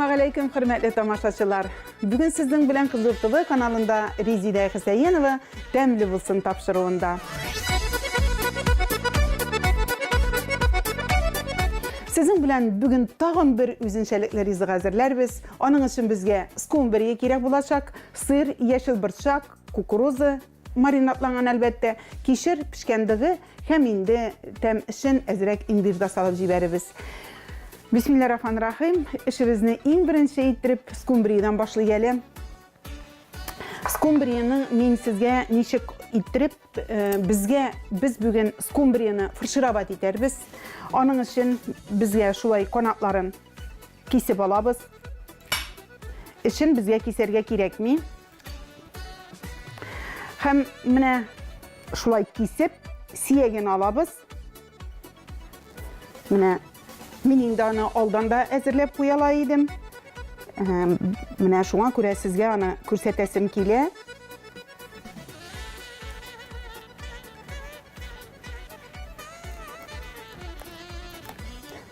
Әссәламәгаләйкүм, хөрмәтле тамашачылар! Бүген сезнең белән Хозур ТВ каналында Резидә Хөсәенова Тәмле булсын тапшыруында. Сезнең белән бүген тагын бер үзенчәлекле ризык әзерләрбез. Аның өчен безгә скумбрия кирәк булачак, сыр, яшел борчак, кукуруза, Маринадланган, әлбәттә, кишер, пешкән дыгы һәм инде тәм өчен әзрәк имбир да салып җибәребез. Бисмилла рахман рахим. Эшебезне иң беренче иттереп скумбриядән башлыйк әле. Скумбрияның мин сезгә ничек иттереп, э, безгә без бүген скумбрияны фаршировать итәрбез. Аның өчен безгә шулай канатларын кисеп алабыз. Эчен безгә кисәргә кирәкми. Һәм менә шулай кисеп, сияген алабыз. Менә мин инде аны алдан да әзерләп куя ала идем. Менә шуңа күрә сезгә аны күрсәтәсем килә.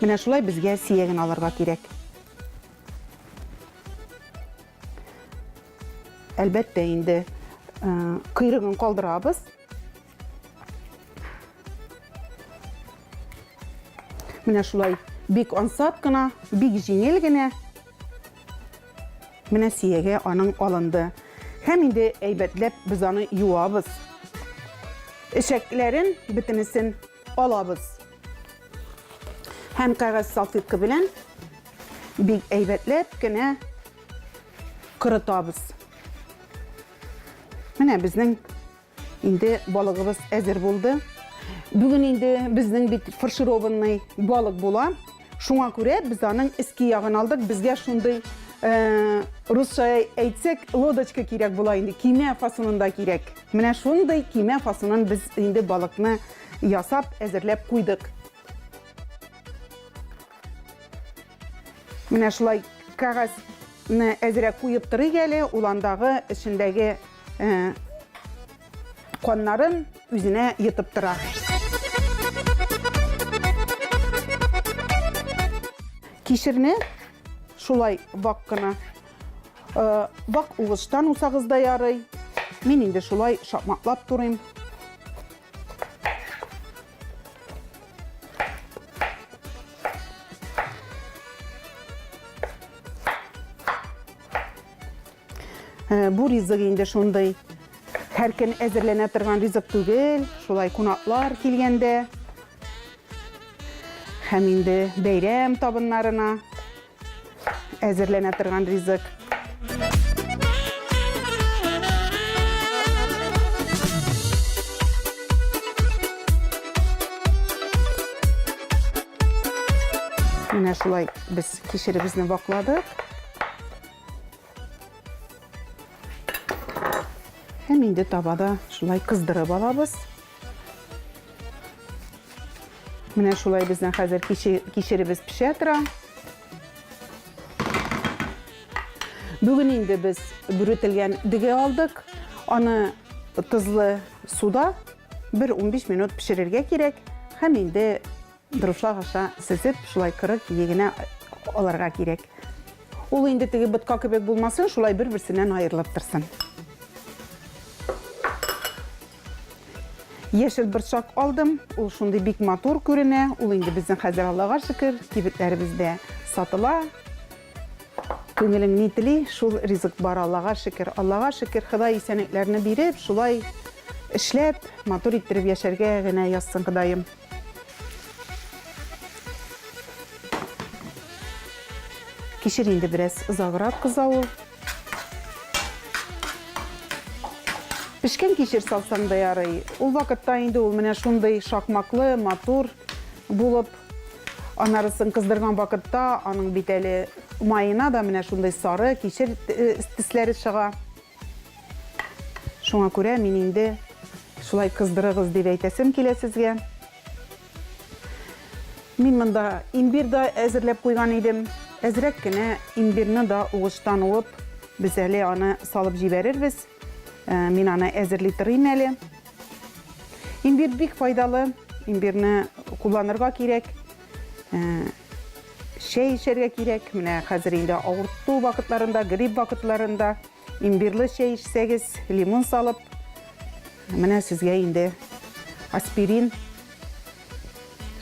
Менә шулай безгә сияген алырга кирәк. Әлбәттә инде, койрыгын калдырабыз. Менә шулай бик ансат кына, бик җиңел генә. Менә сияге аның алынды. Һәм инде әйбәтләп без аны юабыз. Эчәкләрен бөтенесен алабыз. Һәм кәгазь салфетка белән бик әйбәтләп кенә корытабыз. Менә безнең инде балыгыбыз әзер булды. Бүген инде безнең бит фаршированный балык була. Шуңа күрә без аның эске ягын алдык. Безгә шундый э, русча әйтсәк, лодочка кирәк була инде, кимә фасонында кирәк. Менә шундый кимә фасонын без инде балыкны ясап, әзерләп куйдык. Менә шулай кәгазьне әзрәк куеп торыйк әле, ул андагы эчендәге э, каннарын үзенә йотып тора. Кишерне шулай вак кына э, вак угычтан усагыз да ярый. Мин инде шулай шакмаклап турыйм. Э, бу ризык инде шундый һәр көн әзерләнә торган ризык түгел, шулай кунаклар килгәндә һәм инде бәйрәм табыннарына әзерләнә торган ризык. Менә шулай без кишеребезне вакладык. Һәм инде табада шулай кыздырып алабыз. Менә шулай безнең хәзер кишеребез пешә тора. Бүген инде без бүретелгән дөге алдык. Аны тозлы суда бер 15 минут пешерергә кирәк. Һәм инде дуршлаг аша сөзеп, шулай коры кие генә алырга кирәк. Ул инде теге ботка кебек булмасын, шулай бер-берсеннән аерылып торсын. Яшел борчак алдым. Ул шундый бик матур күренә. Ул инде безнең хәзер Аллага шөкер, кибетләребездә сатыла. Күңелең ни тели, шул ризык бар, Аллага шөкер. Аллага шөкер, Ходай исәнлекләрне биреп, шулай эшләп, матур иттереп яшәргә генә язсын Ходаем. Кишер инде бераз озаграк кыза ул. Пешкән кишер салсаң да ярый. Ул вакытта инде ул менә шундый шакмаклы, матур булып, анарысын кыздырган вакытта аның бит әле маена да менә шундый сары кишер э, төсләре чыга. Шуңа күрә мин инде шулай кыздырыгыз дип әйтәсем килә сезгә. Мин монда имбир да әзерләп куйган идем. Әзрәк кенә имбирны да угычтан уып, без әле аны салып җибәрербез. Э, мин аны әзерли торыйм әле. Имбир бик файдалы. Имбирны кулланырга кирәк. Э, Чәй эчәргә кирәк. Менә хәзер инде авырту вакытларында, грипп вакытларында имбирлы чәй эчсәгез, лимон салып, менә сезгә инде аспирин.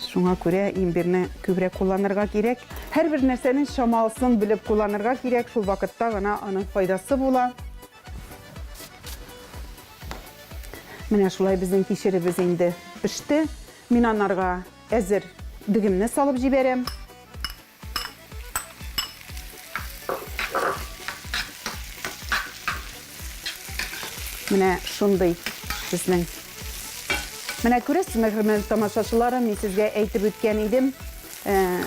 Шуңа күрә имбирне күбрәк кулланырга кирәк. Һәрбер нәрсәнең чамасын белеп кулланырга кирәк, шул вакытта гына аның файдасы була. Менә шулай безнең кишеребез инде пеште. Мин анарга әзер дегемне салып җибәрәм. Менә шундый безнең. Менә күрәсезме, хөрмәтле тамашачыларым, мин сезгә әйтеп үткән идем. Э,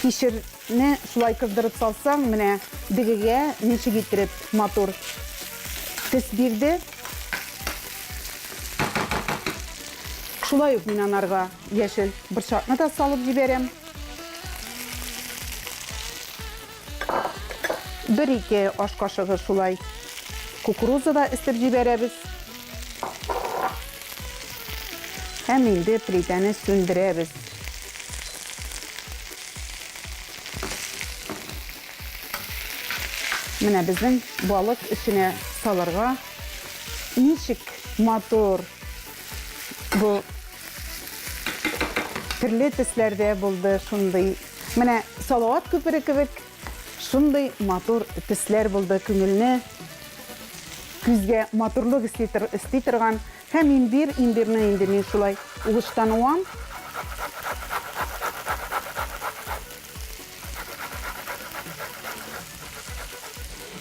кишерне шулай кыздырып салсаң, менә дегегә ничек иттереп матур төс бирде. Шулай ук мин анарга яшел борчакны да салып җибәрәм. Бер-ике аш кашыгы шулай кукуруза да өстәп җибәрәбез. Һәм инде плитәне сүндерәбез. Менә безнең балык эченә салырга ничек матур бу төрле төсләрдә булды шундый. Менә салават күпере кебек шундый матур төсләр булды күңелне күзгә матурлык өсти торган. Һәм имбир, имбирне инде мин шулай угычтан уам.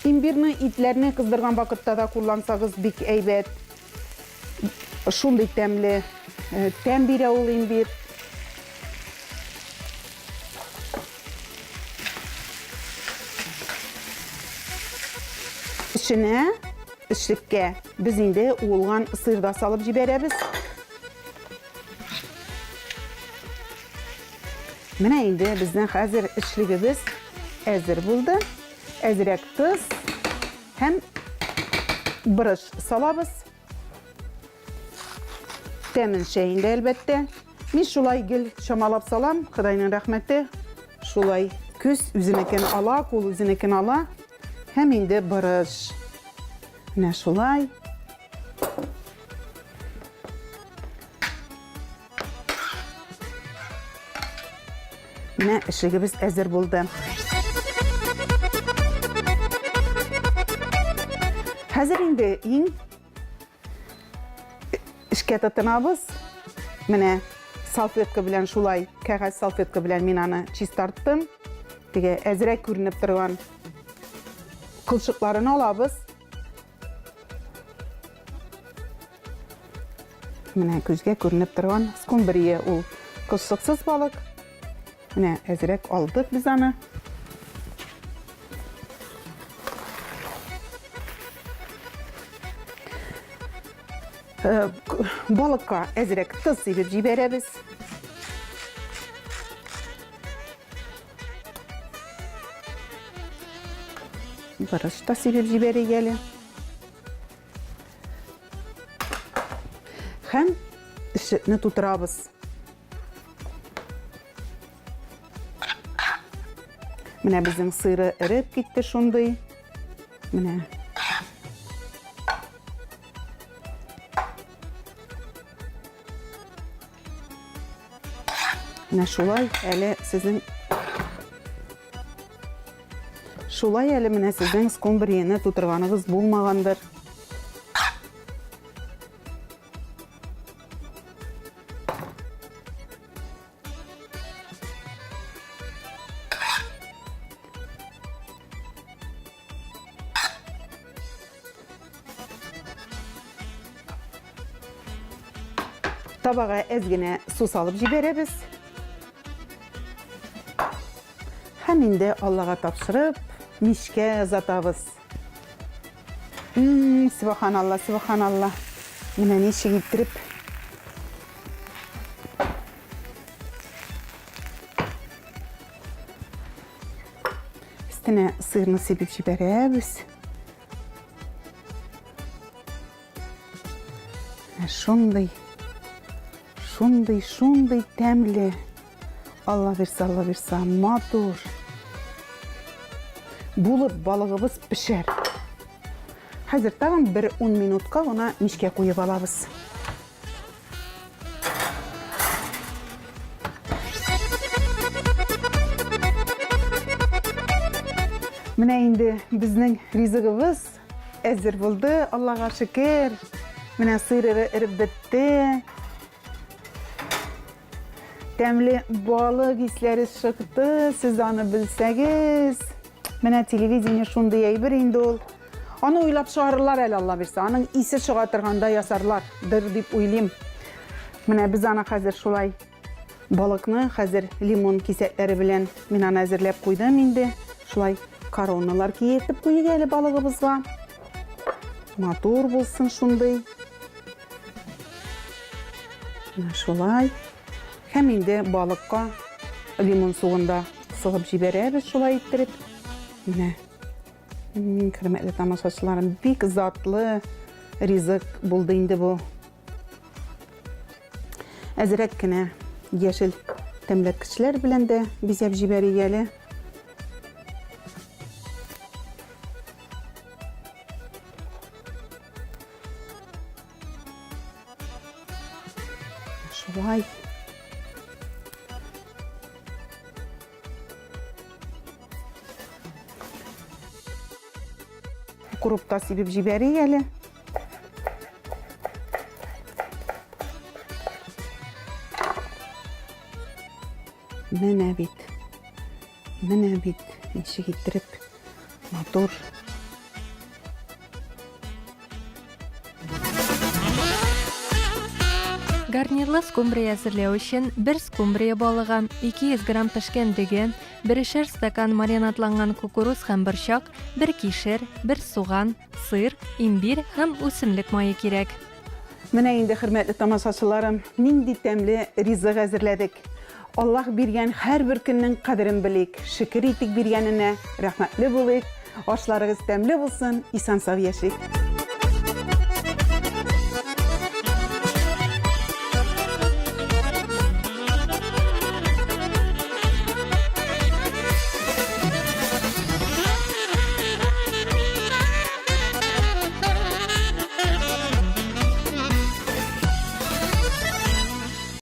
Имбирны итләрне кыздырган вакытта да куллансагыз бик әйбәт. Шундый тәмле э, тәм бирә ул имбир. Эченә, эчлеккә без инде уылган сыр да салып җибәрәбез. Менә инде безнең хәзер эчлегебез әзер булды. Әзрәк тоз һәм борыч салабыз. Тәменчә инде, әлбәттә. Мин шулай гел чамалап салам, Ходайның рәхмәте. Шулай күз үзенекен ала, кул үзенекен ала. Һәм инде борыч. Менә шулай. Менә эшлегебез әзер булды. Хәзер инде иң эшкә тотынабыз. Менә салфетка белән шулай, кәгазь салфетка белән мин аны чистарттым. Теге әзрәк күренеп торган кылчыкларын алабыз. Менә күзгә күренеп торган скумбрия ул кылчыксыз балык. Менә әзрәк алдык без аны. Э, балыкка әзрәк тоз сибеп җибәрәбез. Борыч та сибеп җибәрик әле. Һәм сөтне тутырабыз. Менә безнең сыры эреп китте шундый. Менә. Менә шулай әле сезнең Шулай әле менә сезнең скумбрияне тутырганыгыз булмагандыр. Табага әз генә су салып җибәрәбез. Һәм инде Аллага тапшырып, мичкә озатабыз. Субханалла, субханалла. Менә ничек иттереп Өстенә сырны сибеп җибәрәбез. Шундый, шундый, шундый тәмле. Алла бирсә, Алла бирсә, матур булып балыгыбыз пешәр. Хәзер тагын бер 10 минутка гына мичкә куеп алабыз. Менә инде безнең ризыгыбыз әзер булды, Аллага шөкер. Менә сыр эреп бетте. Тәмле балык исләре чыкты, сез аны белсәгез. Менә телевидение шундый әйбер инде ул. Аны уйлап чыгарырлар әле, Алла бирсә. Аның исе чыга торганда ясарлар, дыр дип уйлыйм. Менә без аны хәзер шулай балыкны хәзер лимон кисәкләре белән мин аны әзерләп куйдым инде. Шулай короналар киертеп куйыйк әле балыгыбызга. Матур булсын шундый. Менә шулай. Һәм инде балыкка лимон суын да сыгып җибәрәбез шулай иттереп. Менә. Хөрмәтле тамашачыларым, бик затлы ризык булды инде бу. Әзрәк кенә яшел тәмләткечләр белән дә бизәп җибәрик әле. Шулай. Укроп та сибеп җибәрик әле. Менә бит. Менә бит ничек иттереп матур. Гарнирлы скумбрия әзерләү өчен бер скумбрия балыгы, 200 грамм пешкән дөге, берешәр стакан маринадланган кукуруз һәм борчак, бер кишер, бер суган, сыр, имбирь һәм үсемлек мае кирәк. Менә инде, хөрмәтле тамашачыларым, нинди тәмле ризык әзерләдек. Аллаһ биргән һәрбер көннең кадерен белик, шөкер итик биргәненә, рәхмәтле булыйк. Ашларыгыз тәмле булсын, исән-сау яшик.